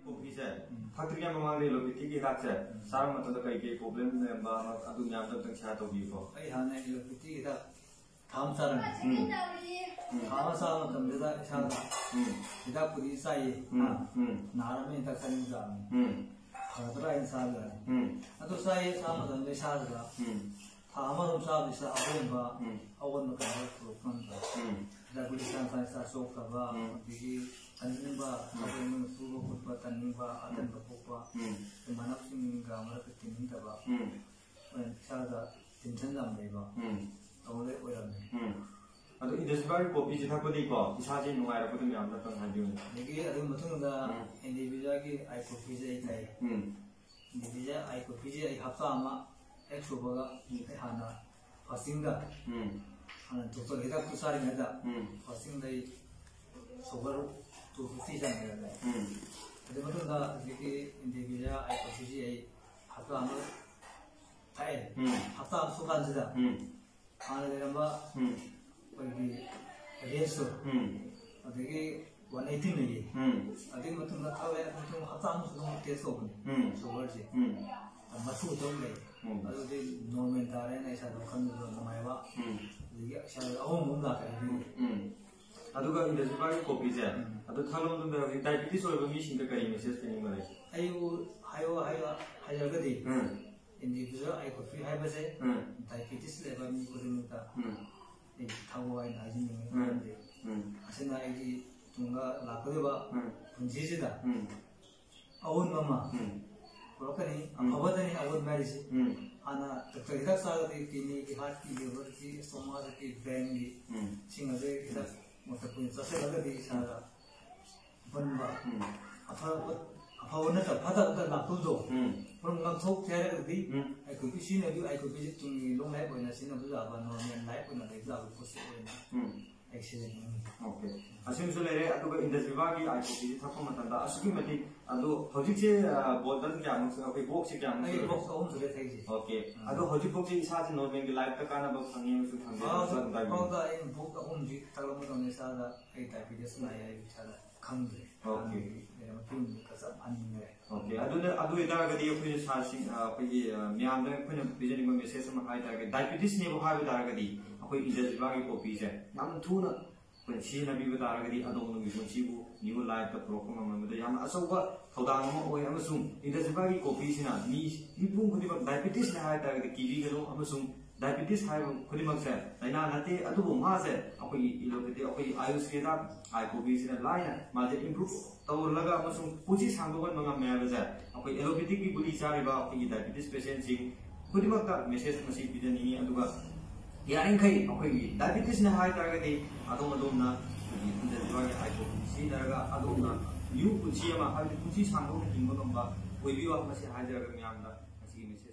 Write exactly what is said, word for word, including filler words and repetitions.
ꯀꯣꯐꯤꯁꯦ ꯊꯛꯇ꯭ꯔꯤꯉꯩ ꯃꯃꯥꯡꯗ ꯑꯦꯂꯣꯄꯦꯊꯤꯒꯤ ꯍꯤꯗꯥꯛꯁꯦ ꯆꯥꯔꯕ ꯃꯇꯝꯗ ꯀꯩ ꯀꯩ ꯄ꯭ꯔꯣꯕ꯭ꯂꯦꯝ ꯂꯩꯔꯝꯕ, ꯑꯗꯨ ꯃꯌꯥꯝꯗꯣ ꯑꯝꯇꯪ ꯁꯤꯌꯥꯔ ꯇꯧꯕꯤꯌꯨꯀꯣ꯫ ꯑꯩ ꯍꯥꯟꯅ ꯑꯦꯂꯣꯄꯦꯊꯤꯒꯤ ꯍꯤꯗꯥꯛ ꯊꯥ ꯑꯃ ꯆꯥꯔꯝꯃꯤ꯫ ꯎꯝ꯫ ꯎꯝ꯫ ꯊꯥ ꯑꯃ ꯆꯥꯕ ꯃꯇꯝꯗꯨꯗ ꯏꯁꯥꯗ ꯎꯝ꯫ ꯍꯤꯗꯥꯛꯄꯨꯗꯤ ꯆꯥꯏꯌꯦ꯫ ꯎꯝ꯫ ꯎꯝ꯫ ꯅꯥꯔꯝꯃꯤ ꯍꯤꯗꯥꯛ ꯆꯥꯅꯤꯡ ꯆꯥꯕꯅꯤ꯫ ꯎꯝ꯫ ꯐꯒꯗ꯭ꯔꯥ ꯍꯥꯏꯅ ꯆꯥꯕ ꯌꯥꯅꯤ꯫ ꯎꯝ꯫ ꯑꯗꯨ ꯆꯥꯏꯌꯦ ꯆꯥꯕ ꯃꯇꯝꯗ ꯏꯁꯥꯗꯨꯗ ꯎꯝ꯫ ꯊꯥ ꯑꯃꯔꯣꯝ ꯆꯥꯕꯁꯤꯗ ꯑꯍꯣꯡꯕ, ꯎꯝ꯫ ꯑꯑꯣꯟꯕ ꯀꯌꯥ ꯑꯃ ꯄꯨꯔꯛꯄ ꯉꯝꯕ꯫ ꯎꯝ꯫ ꯍꯤꯗꯥꯛ ꯒꯨꯂꯤ ꯆꯥ ꯆꯥ ꯆꯥ ꯆꯣꯛꯊꯕ, ꯎꯝ꯫ ꯑꯗꯒꯤ ꯇꯟꯅꯤꯡꯕ, ꯎꯝ꯫ ꯊꯕꯛ ꯑꯃ ꯁꯨꯕ ꯈꯣꯠꯄ ꯇꯟꯅꯤꯡꯕ, ꯎꯝ꯫ ꯑꯇꯟꯕ ꯄꯣꯛꯄ, ꯎꯝ꯫ ꯏꯃꯥꯟꯅꯕꯁꯤꯡꯒ ꯃꯔꯛꯇ ꯇꯤꯟꯅꯤꯡꯗꯕ, ꯎꯝ꯫ ꯏꯁꯥꯗ ꯇꯦꯟꯁꯟ ꯌꯥꯝ ꯂꯩꯕ, ꯎꯝ꯫ ꯇꯧꯔ ꯂꯩ ꯑꯣꯏꯔꯝꯃꯦ꯫ ꯎꯝ꯫ ꯑꯗꯣ ꯏꯟꯗꯁꯕꯥꯔꯒꯤ ꯀꯣꯐꯤꯁꯦ ꯊꯛꯄꯗꯒꯤꯀꯣ ꯏꯁꯥꯁꯦ ꯅꯨꯡꯉꯥꯏꯔꯛꯄꯗꯣ ꯃꯌꯥꯝꯗ ꯑꯝꯇꯪ ꯍꯥꯏꯕꯤꯌꯨꯅꯦ꯫ ꯑꯗꯒꯤ ꯑꯗꯨꯒꯤ ꯃꯇꯨꯡꯗ ꯎꯝ꯫ ꯏꯟꯗꯤꯕꯤꯖꯥꯒꯤ ꯑꯥꯏ ꯀꯣꯐꯤꯁꯦ ꯑꯩ ꯊꯛꯑꯦ꯫ ꯎꯝ꯫ ꯏꯟꯗꯤꯕꯤꯖꯥ ꯑꯥꯏ ꯀꯣꯐꯤꯁꯦ ꯑꯩ ꯍꯞꯇꯥ ꯑꯃ ꯍꯦꯛ ꯁꯨꯕꯒ ꯎꯝ꯫ ꯑꯩ ꯍꯥꯟꯅ ꯐꯥꯁꯇꯤꯡꯗ ꯎꯝ꯫ ꯍꯥꯟꯅ ꯗꯣꯛꯇꯔ ꯍꯤꯗꯥꯛꯇꯨ ꯆꯥꯔꯤꯉꯩꯗ ꯎꯝ꯫ ꯐꯥꯁꯇꯤꯡꯗ ꯑꯩ ꯁꯨꯒꯔ ꯇꯨ ꯐꯤꯐꯇꯤ ꯆꯥꯡ ꯂꯩꯔꯝꯃꯦ꯫ ꯎꯝ꯫ ꯑꯗꯨ ꯃꯇꯨꯡꯗ ꯍꯧꯖꯤꯛꯀꯤ ꯏꯟꯗꯤꯕꯤꯖꯥ ꯑꯥꯏ ꯀꯣꯐꯤꯁꯤ ꯑꯩ ꯍꯞꯇꯥ ꯑꯃ ꯊꯛꯑꯦ꯫ ꯎꯝ꯫ ꯍꯞꯇꯥ ꯑꯃ ꯁꯨꯀꯥꯟꯁꯤꯗ ꯎꯝ꯫ ꯍꯥꯟꯅ ꯂꯩꯔꯝꯕ ꯎꯝ꯫ ꯑꯩꯈꯣꯏꯒꯤ ꯔꯦꯟꯖꯇꯣ ꯎꯝ꯫ ꯑꯗꯒꯤ ꯋꯥꯟ ꯑꯩꯠꯇꯤ ꯂꯩꯌꯦ꯫ ꯎꯝ꯫ ꯑꯗꯨꯒꯤ ꯃꯇꯨꯡꯗ ꯊꯛꯂꯦ, ꯑꯗꯨꯒꯤ ꯃꯇꯨꯡ ꯍꯞꯇꯥ ꯑꯃꯁꯨ ꯑꯗꯨꯝ ꯇꯦꯁ ꯇꯧꯕꯅꯦ꯫ ꯎꯝ꯫ ꯁꯨꯒꯔꯁꯦ꯫ ꯎꯝ꯫ ꯃꯔꯤꯐꯨ ꯇꯔꯨꯛ ꯂꯩ꯫ ꯎꯝ꯫ ꯑꯗꯨꯗꯤ ꯅꯣꯔꯃꯦꯜ ꯇꯥꯔꯦꯅ ꯏꯁꯥꯗ ꯋꯥꯈꯜꯗꯨꯁꯨ ꯅꯨꯡꯉꯥꯏꯕ꯫ ꯎꯝ꯫ ꯑꯗꯒꯤ ꯏꯁꯥꯗ ꯑꯍꯣꯡꯕ ꯑꯃ ꯂꯥꯛꯈ꯭ꯔꯦ ꯑꯗꯨꯗꯤ꯫ ꯎꯝ꯫ ꯑꯗꯨꯒ ꯏꯟꯗꯁꯕꯥꯔꯒꯤ ꯀꯣꯐꯤꯁꯦ ꯎꯝ꯫ ꯑꯗꯨ ꯊꯛꯂꯕ ꯃꯇꯨꯡꯗ ꯍꯧꯖꯤꯛ ꯗꯥꯏꯕꯤꯇꯤꯁ ꯑꯣꯏꯕ ꯃꯤꯁꯤꯡꯗ ꯀꯔꯤ ꯃꯦꯁꯦꯖ ꯄꯤꯅꯤꯡꯕ ꯂꯩ? ꯑꯩꯕꯨ ꯍꯥꯏꯌꯣ ꯍꯥꯏꯌꯣ ꯍꯥꯏꯔꯒꯗꯤ ꯎꯝ꯫ ꯏꯟꯗꯤꯕꯤꯖꯨꯋꯦꯜ ꯑꯥꯏ ꯀꯣꯐꯤ ꯍꯥꯏꯕꯁꯦ ꯎꯝ꯫ ꯗꯥꯏꯕꯤꯇꯤꯁ ꯂꯩꯕ ꯃꯤ ꯈꯨꯗꯤꯡꯃꯛꯇ ꯎꯝ꯫ ꯑꯩ ꯊꯛꯑꯣ ꯍꯥꯏꯅ ꯍꯥꯏꯖꯅꯤꯡꯉꯤ꯫ ꯎꯝ꯫ ꯃꯔꯝꯗꯤ ꯎꯝ꯫ ꯑꯁꯤꯅ ꯑꯩꯒꯤ ꯇꯨꯡꯗ ꯂꯥꯛꯀꯗꯧꯕ ꯎꯝ꯫ ꯄꯨꯟꯁꯤꯁꯤꯗ ꯎꯝ꯫ ꯑꯑꯣꯟꯕ ꯑꯃ ꯎꯝ꯫ ꯄꯨꯔꯛꯀꯅꯤ꯫ ꯎꯝ꯫ ꯑꯐꯕꯗꯅꯤ ꯑꯑꯣꯟꯕ ꯍꯥꯏꯔꯤꯁꯤ꯫ ꯎꯝ꯫ ꯍꯥꯟꯅ ꯗꯣꯛꯇꯔ ꯍꯤꯗꯥꯛ ꯆꯥꯔꯒꯗꯤ ꯀꯤꯗꯅꯤꯒꯤ, ꯍꯥꯔꯠꯀꯤ, ꯂꯤꯚꯔꯒꯤ, ꯁ꯭ꯇꯣꯃꯥꯛꯀꯤ, ꯕ꯭ꯔꯦꯟꯒꯤ ꯎꯝ꯫ ꯁꯤꯡ ꯑꯁꯦ ꯍꯤꯗꯥꯛ ꯃꯇꯝ ꯀꯨꯏꯅ ꯆꯥꯁꯤꯜꯂꯒꯗꯤ ꯏꯁꯥꯗ ꯑꯄꯟꯕ, ꯎꯝ꯫ ꯑꯐꯕ, ꯑꯐꯕ ꯅꯠꯇꯕ ꯐꯠꯇꯕꯗ ꯂꯥꯛꯇꯧꯗꯣ ꯎꯝ꯫ ꯄꯨꯔꯥ ꯉꯥꯛꯊꯣꯛꯀꯦ ꯍꯥꯏꯔꯒꯗꯤ ꯎꯝ꯫ ꯑꯥꯏ ꯀꯣꯐꯤ ꯁꯤꯖꯤꯟꯅꯕꯤꯌꯨ꯫ ꯑꯥꯏ ꯀꯣꯐꯤꯁꯤ ꯇꯨꯡꯒꯤ ꯂꯣꯡ ꯂꯥꯏꯐ ꯑꯣꯏꯅ ꯁꯤꯖꯤꯟꯅꯕ ꯌꯥꯕ, ꯅꯣꯔꯃꯦꯜ ꯂꯥꯏꯐ ꯑꯣꯏꯅ ꯂꯩꯕ ꯌꯥꯕ ꯄꯣꯠꯁꯛ ꯑꯣꯏꯅ ꯎꯝ꯫ ꯑꯩ ꯁꯤꯖꯤꯟꯅꯅꯤꯡꯉꯤ꯫ ꯑꯣꯀꯦ꯫ ꯑꯁꯤꯃꯁꯨ ꯂꯩꯔꯦ, ꯑꯗꯨꯒ ꯏꯟꯗꯁꯕꯥꯒꯤ ꯑꯥꯏ ꯀꯣꯐꯤꯁꯤ ꯊꯛꯄ ꯃꯇꯝꯗ ꯑꯁꯨꯛꯀꯤ ꯃꯇꯤꯛ, ꯑꯗꯣ ꯍꯧꯖꯤꯛꯁꯦ, ꯑ, ꯕꯣꯇꯜ ꯀꯌꯥꯃꯨꯛ, ꯑꯩꯈꯣꯏ ꯕꯣꯛꯁꯁꯦ ꯀꯌꯥꯃꯨꯛ ꯑꯩ ꯁꯨꯔꯦ? ꯕꯣꯛꯁ ꯑꯍꯨꯝ ꯁꯨꯔꯦ ꯊꯛꯏꯁꯦ꯫ ꯑꯣꯀꯦ꯫ ꯎꯝ꯫ ꯑꯗꯣ ꯍꯧꯖꯤꯛꯐꯥꯎꯁꯦ ꯏꯁꯥꯁꯦ ꯅꯣꯔꯃꯦꯜꯒꯤ ꯂꯥꯏꯐꯇ ꯀꯥꯟꯅꯕ ꯐꯪꯉꯦ ꯑꯃꯁꯨꯡ ꯐꯪꯗꯦ ꯑꯥ, ꯑꯃꯁꯨ ꯑꯗꯨꯝ ꯍꯥꯏꯕꯤꯌꯨ꯫ ꯍꯧꯖꯤꯛꯐꯥꯎꯗ ꯑꯩꯅ ꯕꯣꯛꯁ ꯑꯍꯨꯝꯁꯤ ꯊꯛꯂꯕ ꯃꯇꯝꯗ ꯏꯁꯥꯗ ꯑꯩ ꯗꯥꯏꯕꯤꯇꯤꯁ ꯅꯥꯏ ꯍꯥꯏꯕ ꯏꯁꯥꯗ ꯈꯪꯗ꯭ꯔꯦ꯫ Okay. ꯃꯇꯨꯡꯗ ꯐꯖꯅ ꯍꯟꯅꯤꯡꯉꯦ꯫ Okay, ꯑꯗꯨꯅ ꯑꯗꯨ ꯑꯣꯏꯇꯥꯔꯒꯗꯤ ꯑꯩꯈꯣꯏꯅ ꯁꯥꯔꯁꯤꯡ ꯑ, ꯑꯩꯈꯣꯏꯒꯤ ꯑ, ꯃꯌꯥꯝꯗ ꯑꯩꯈꯣꯏꯅ ꯄꯤꯖꯅꯤꯡꯕ ꯃꯦꯁꯦꯖ ꯑꯃ ꯍꯥꯏ ꯇꯥꯔꯒꯗꯤ, ꯗꯥꯏꯕꯤꯇꯤꯁꯅꯦꯕꯨ ꯍꯥꯏꯕ ꯇꯥꯔꯒꯗꯤ ꯑꯩꯈꯣꯏ ꯏꯟꯗꯁꯕꯥꯒꯤ ꯀꯣꯐꯤꯁꯦ ꯌꯥꯝ ꯊꯨꯅ ꯑꯩꯈꯣꯏꯅ ꯁꯤꯖꯤꯟꯅꯕꯤꯕ ꯇꯥꯔꯒꯗꯤ ꯑꯗꯣꯝꯒꯤ ꯄꯨꯟꯁꯤꯕꯨ ꯅ꯭ꯌꯨ ꯂꯥꯏꯐꯇ ꯄꯨꯔꯛꯄ ꯉꯝꯕꯗ ꯌꯥꯝꯅ ꯑꯆꯧꯕ ꯊꯧꯗꯥꯡ ꯑꯃ ꯑꯣꯏ꯫ ꯑꯃꯁꯨꯡ ꯏꯟꯗꯁꯕꯥꯒꯤ ꯀꯣꯐꯤꯁꯤꯅ ꯃꯤ ꯃꯤꯄꯨꯝ ꯈꯨꯗꯤꯡꯃꯛ ꯗꯥꯏꯕꯤꯇꯤꯁꯅꯦ ꯍꯥꯏ ꯇꯥꯔꯒꯗꯤ ꯀꯤꯕꯤꯒꯅꯨ, ꯑꯃꯁꯨꯡ ꯗꯥꯏꯕꯤꯇꯤꯁ ꯍꯥꯏꯕ ꯈꯨꯗꯤꯡꯃꯛꯁꯦ ꯂꯥꯏꯅꯥ ꯅꯠꯇꯦ, ꯑꯗꯨꯕꯨ ꯃꯥꯁꯦ ꯑꯩꯈꯣꯏꯒꯤ ꯑꯦꯂꯣꯄꯦꯊꯤ, ꯑꯩꯈꯣꯏꯒꯤ ꯑꯥꯌꯨꯁ ꯀꯦꯗꯥ ꯑꯥꯏ ꯀꯣꯐꯤꯁꯤꯅ ꯂꯥꯏꯅ ꯃꯥꯁꯦ ꯏꯝꯄ꯭ꯔꯨꯚ ꯇꯧꯍꯜꯂꯒ ꯑꯃꯁꯨꯡ ꯄꯨꯟꯁꯤ ꯁꯥꯡꯗꯣꯛꯍꯟꯕ ꯉꯝꯃꯦ ꯍꯥꯏꯕꯁꯦ ꯑꯩꯈꯣꯏ ꯑꯦꯂꯣꯄꯦꯊꯤꯛꯀꯤ ꯒꯨꯂꯤ ꯆꯥꯔꯤꯕ ꯑꯩꯈꯣꯏꯒꯤ ꯗꯥꯏꯕꯤꯇꯤꯁ ꯄꯦꯁꯦꯟꯁꯤꯡ ꯈꯨꯗꯤꯡꯃꯛꯇ ꯃꯦꯁꯦꯖ ꯃꯁꯤ ꯄꯤꯖꯅꯤꯡꯉꯤ꯫ ꯑꯗꯨꯒ ꯌꯥꯔꯤꯈꯩ ꯑꯩꯈꯣꯏꯒꯤ ꯗꯥꯏꯕꯤꯇꯤꯁꯅꯦ ꯍꯥꯏ ꯇꯥꯔꯒꯗꯤ ꯑꯗꯣꯝ ꯑꯗꯣꯝꯅ ꯑꯩꯈꯣꯏꯒꯤ ꯏꯟꯗꯁꯕꯥꯒꯤ ꯑꯥꯏ ꯀꯣꯐꯤ ꯁꯤꯖꯤꯟꯅꯔꯒ ꯑꯗꯣꯝꯅ ꯅ꯭ꯌꯨ ꯄꯨꯟꯁꯤ ꯑꯃ, ꯍꯥꯏꯕꯗꯤ ꯄꯨꯟꯁꯤ ꯁꯥꯡꯗꯣꯛꯅ ꯍꯤꯡꯕ ꯉꯝꯕ ꯑꯣꯏꯕꯤꯌꯨ꯫ ꯃꯁꯤ ꯍꯥꯏꯖꯔꯒ ꯃꯌꯥꯝꯗ ꯉꯁꯤꯒꯤ ꯃꯦꯁꯦꯖ